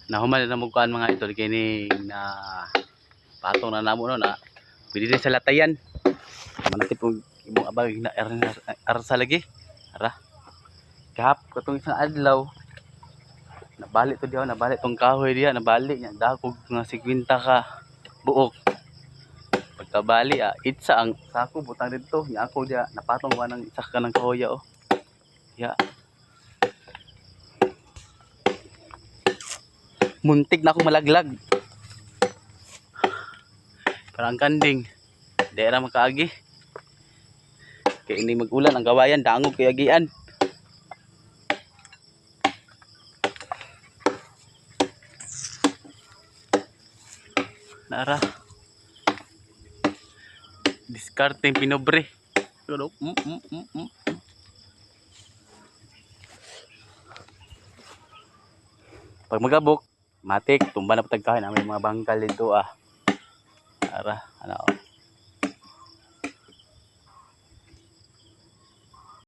Nahuman na mo kuan, mga idol, kini na patong na namo no na pwede din sa latayan. Manakit og imong abag na arsa lagi. Ara. Kahap katong isang adlaw nabali to diha, nabali tong kahoy diha, nabali niya dakog nga 50 ka buok. Pagkabali ah, itsa ang sako butang didto nya ako diha napatong wa ng isa ka ng kahoya oh. Ya. Muntik na akong malaglag. Parang kanding. Di ra makaagi. Kay ini magulan ang kawayan dangog kay agian. Nara. Diskarteng pinobre. Pero, Pag magabok, matik, tumba na patagkain namin mga bangkal dito ah. Ara, ano.